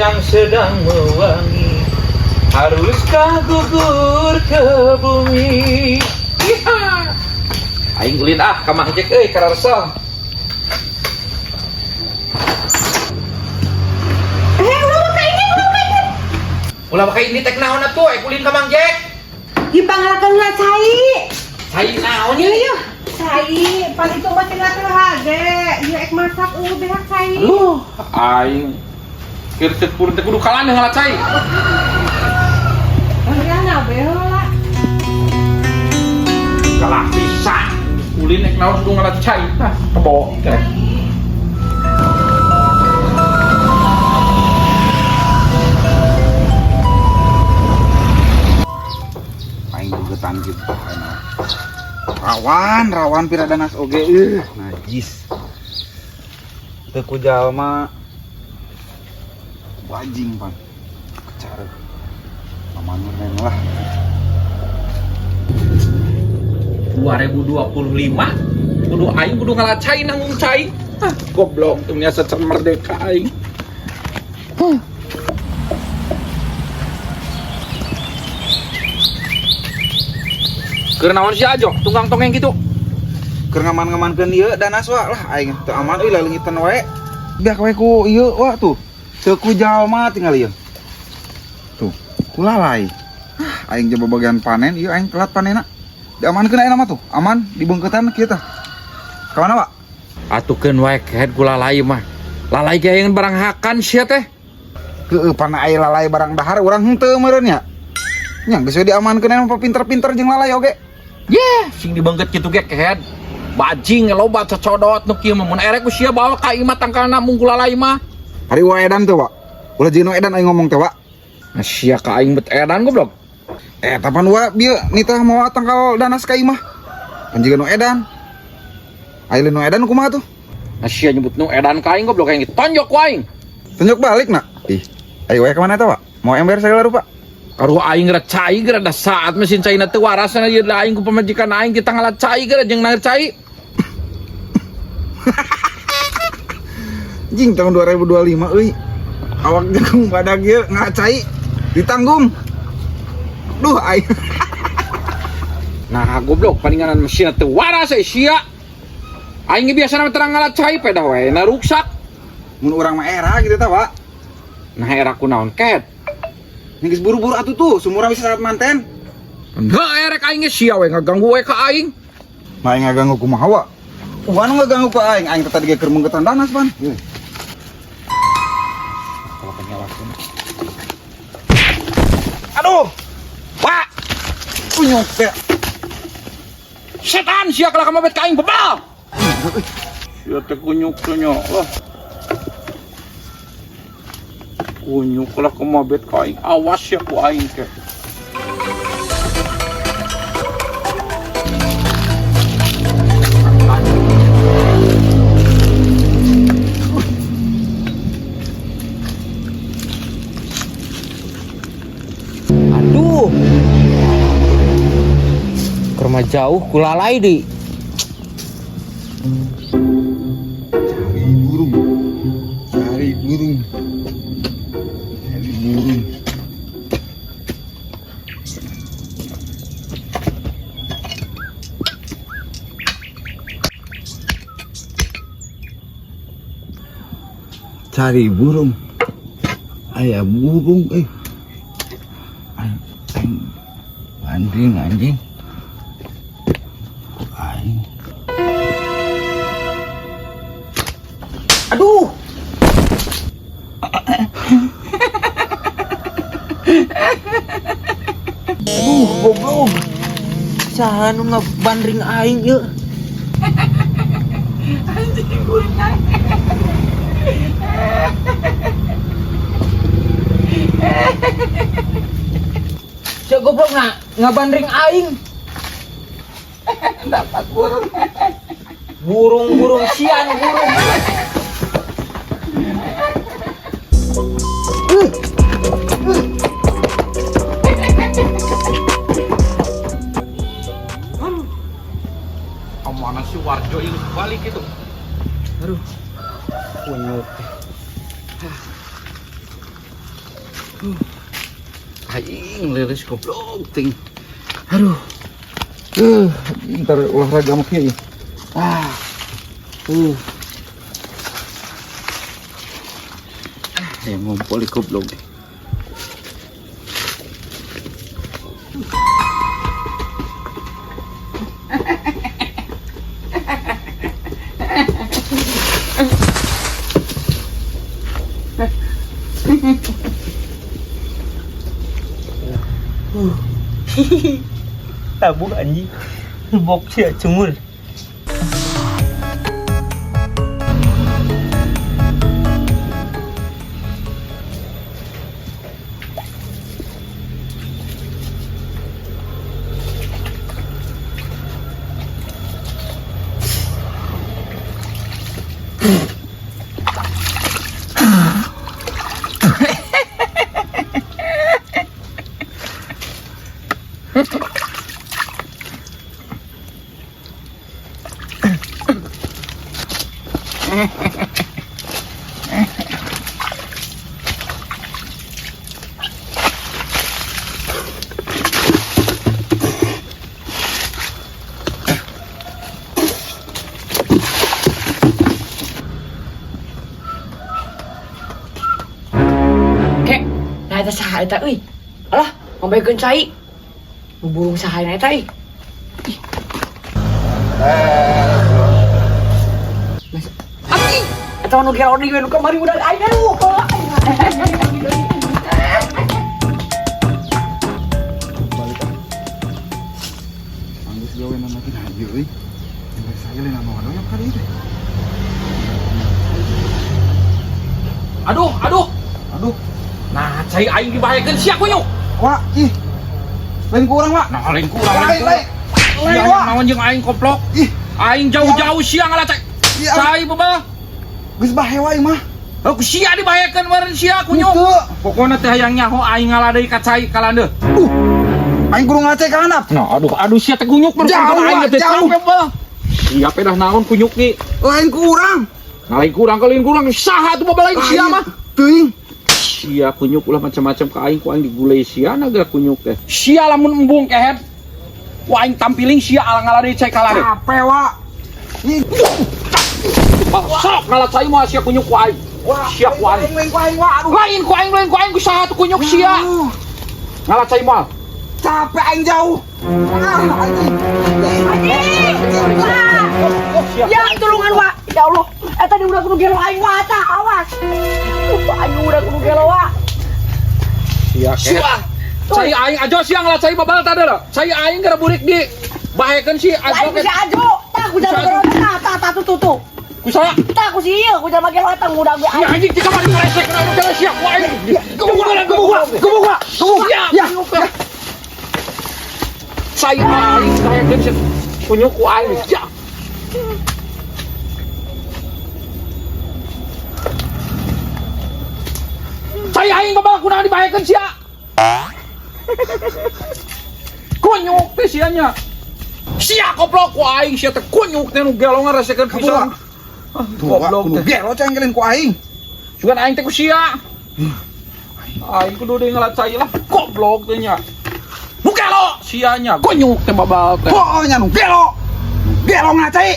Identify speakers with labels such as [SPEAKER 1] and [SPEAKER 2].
[SPEAKER 1] Yang sedang mewangi, haruskah gugur ke bumi? Iha. Aing ulin ah ka Mang Jack euy, kararesel.
[SPEAKER 2] Eh, ulah waka ini, ulah waka ini.
[SPEAKER 1] Ulah waka ini tek naon atuh, aing ulin ka Mang Jack.
[SPEAKER 2] Ieu pangalakeun lah cai.
[SPEAKER 1] Cai naon
[SPEAKER 2] Ieu
[SPEAKER 1] ieu?
[SPEAKER 2] ieu. Cai, pan itu mah tinggal teu hage. Ieu ek masak eueuh beak cai.
[SPEAKER 1] Aduh, aing keur teu purun teu kudu kalah ngala cai.
[SPEAKER 2] Mariana be heula.
[SPEAKER 1] Kalah pisan. Ulin ek naon kudu ngala cai. Tah, kebo teh.
[SPEAKER 3] Aing gegetan gitu aing. Rawan, rawan pira danas oge najis. Teu ku jalma bajing pan. Kecar. Aman lah.
[SPEAKER 1] 2025 kudu aing kudu ngala cai nanggung cai. Ah, goblok teu nya secer merdeka aing. Huh. Keur naon si Ajo tunggang tongeng gitu?
[SPEAKER 3] Keur ngaman-ngamankeun ieu danas wa lah aing teu aman euy laleungitan wae. Biak wae ku ieu wa tuh. Teu ku jalma tinggal ieu. Tuh, ku lalai. Ah, aing coba bagian panen ieu aing telat panenna. Diamankeun ayeuna mah tuh, aman dibengketan kieu tah. Ka mana, Pak?
[SPEAKER 1] Atukeun wae kehed ku lalai mah. Lalai ge hayang barang hakan sia teh.
[SPEAKER 3] Heueuh pana aya lalai barang dahar urang henteu meureun nya. Nya geus we diamankeun ayeuna mah pinter-pinter jeung lalai oge.
[SPEAKER 1] Yeh, sing dibengket kitu ge kehed. Bajing loba cocodot nu kieu mah mun erek ku sia bawa ka imah tangkalna mung ku lalai mah.
[SPEAKER 3] Ari wa edan teu, Pak. Ulah jeung nu edan aing ngomong teh, Pak.
[SPEAKER 1] Nah, sia ka aing bet edan goblok.
[SPEAKER 3] Eh, tapan wa bieu nitah mawa tangkal danas ka imah. Pan jiga nu edan. Aya nu edan kumaha tuh?
[SPEAKER 1] Nah, sia nyebut nu edan ka aing goblok aing tonjok ku aing.
[SPEAKER 3] Tunjuk balik nak. Ih, ayo wae kemana eta, Pak? Mau ember segala rupa.
[SPEAKER 1] Karuh aing geura cai geura da saat mesin caina teu waras ieu da aing ku pamajikan aing kita ngala cai geura jeung nair cai.
[SPEAKER 3] Jing tahun 2025 euy. Awak jagung badag ieu ngacai ditanggung. Duh aing.
[SPEAKER 1] Nah, goblok palinganan mesin teu waras eh sia. Aing ge biasana mah terang ngala cai pedah wae na ruksak.
[SPEAKER 3] Mun urang mah era gitu tah, Pak.
[SPEAKER 1] Nah, era ku naon ket?
[SPEAKER 3] Ini geus buru-buru atuh tuh, sumuran bisa saat manten.
[SPEAKER 1] Heuh erek aing ge sia we ngaganggu we ka aing.
[SPEAKER 3] Mah aing ngaganggu kumaha wa? Wa nu ngaganggu ka aing, aing teh tadi ge keur mengketan danas pan.
[SPEAKER 1] Kalau penyalakeun.
[SPEAKER 3] Aduh,
[SPEAKER 1] Wah,
[SPEAKER 3] kunyuk teh.
[SPEAKER 1] setan sia kalah ka mabet ka aing bebal. Sia teh kunyuk teh nya lah. Kunyuk lah ka mabet ka aing. Awas sia ku aing teh.
[SPEAKER 4] Aduh. Ke rumah jauh kulalai di.
[SPEAKER 3] Cari burung. Cari burung. Cari burung. Cari burung. Aya burung eh. Aing anjing anjing. Aing.
[SPEAKER 4] Aduh. Aduh, goblok. Saha nu ngabandring aing ieu? Cek goblok na ngabandring aing.
[SPEAKER 3] Dapat burung.
[SPEAKER 4] Burung-burung sian burung.
[SPEAKER 1] Kemana si Warjo ini balik itu?
[SPEAKER 4] Aduh. Kunyuk.
[SPEAKER 1] Aing leuleus goblok ting.
[SPEAKER 3] Aduh. Ntar olahraga mah kieu. Ah.
[SPEAKER 1] Yang ngumpul di goblok.
[SPEAKER 4] Tabuh anjing. Bok sia cungur.
[SPEAKER 5] Kek, nah eta saha eta euy. Alah, ngomongkeun cai. Nu burung saha eta euy. Ih. Mas, anjing. Eta nu gelo deui we nu kamari udah aing aduh.
[SPEAKER 3] Balik ah. Anggus gawe nama lagi nah ieu euy. Yang saya lain anu anu yang kali teh.
[SPEAKER 1] Aduh, aduh.
[SPEAKER 3] Aduh.
[SPEAKER 1] Nah, cai aing dibahayakeun sia kunyuk.
[SPEAKER 3] Wak, ih. Lain ku urang, Wak.
[SPEAKER 1] Nah, lain ku urang.
[SPEAKER 3] Lain, lain. Lain,
[SPEAKER 1] Sia
[SPEAKER 3] Wak.
[SPEAKER 1] naon jeung aing koplok.
[SPEAKER 3] Ih,
[SPEAKER 1] Aing jauh-jauh sia ngalah cai.
[SPEAKER 3] Iya.
[SPEAKER 1] Cai bebeh.
[SPEAKER 3] Geus bahe wae mah.
[SPEAKER 1] Aku sia dibahayakeun meureun sia kunyuk.
[SPEAKER 3] Henteu.
[SPEAKER 1] Pokona teh hayang nyaho aing ngalah deui ka cai kalandeuh.
[SPEAKER 3] Aing kudu ngacek ka handap.
[SPEAKER 1] Nah, aduh, aduh sia teh kunyuk meureun
[SPEAKER 3] Jauh,
[SPEAKER 1] aing
[SPEAKER 3] Wak,
[SPEAKER 1] teh
[SPEAKER 3] jauh.
[SPEAKER 1] capek bebeh. Sia pedah naon kunyuk ge.
[SPEAKER 3] Lain ku urang.
[SPEAKER 1] Nah, lain kurang lain kurang saha tuh babalain sia mah.
[SPEAKER 3] Teuing.
[SPEAKER 1] Sia kunyuk ulah macam-macam ka aing ku aing digulai sia naga kunyuk teh. Sia lamun embung kehet. Ku aing tampiling sia alang-alang deui cai kalah deui.
[SPEAKER 3] Capek, Wak. Ih,
[SPEAKER 1] Sok ngalah cai mah sia kunyuk ku aing.
[SPEAKER 3] Wak,
[SPEAKER 1] Sia ku aing.
[SPEAKER 3] Lain ku aing, Wak. Aduh.
[SPEAKER 1] Lain ku aing, lain ku aing ku saha tuh kunyuk sia.
[SPEAKER 3] Aduh.
[SPEAKER 1] Ngalah cai moal.
[SPEAKER 3] Capek aing jauh. Ah, anjing.
[SPEAKER 5] Anjing. Wah. Ya, tulungan wa. Ya Allah, eta di udah kudu gelo aing wa eta, awas. Aing udah kudu gelo wa.
[SPEAKER 1] Sia kehet. Cai aing ajo sia ngalah cai babal tadi lho. Cai aing gara burik di bahayakeun si ajo
[SPEAKER 5] Aing bisa ajo. Tah ku jalma gelo tah tah tah tuh tuh tuh.
[SPEAKER 1] Ku saha?
[SPEAKER 5] Tah ku si ieu ku jalma gelo eta ngudag we
[SPEAKER 1] Ya
[SPEAKER 5] aing.
[SPEAKER 1] anjing tika mari resek kana nu gelo sia ku aing. Gebuk gebuk gebuk gebuk. Ya. Cai aing bahayakeun si kunyuk ku aing. Ya. Cai aing babal kunaon dibahayakeun sia. Kunyuk teh sia nya. Sia koplok ku aing sia teh kunyuk teh nu gelo ngaresekeun pisan.
[SPEAKER 3] Tuh, Wak,
[SPEAKER 1] Goblok
[SPEAKER 3] kudu
[SPEAKER 1] teh.
[SPEAKER 3] gelo cai lain ku aing.
[SPEAKER 1] Sugan aing teh ku sia. Aing kudu deui ngalah cai lah. Goblok teh nya. Nu gelo sia nya kunyuk teh babal teh.
[SPEAKER 3] Pokoknya nu gelo. Gelo ngacai.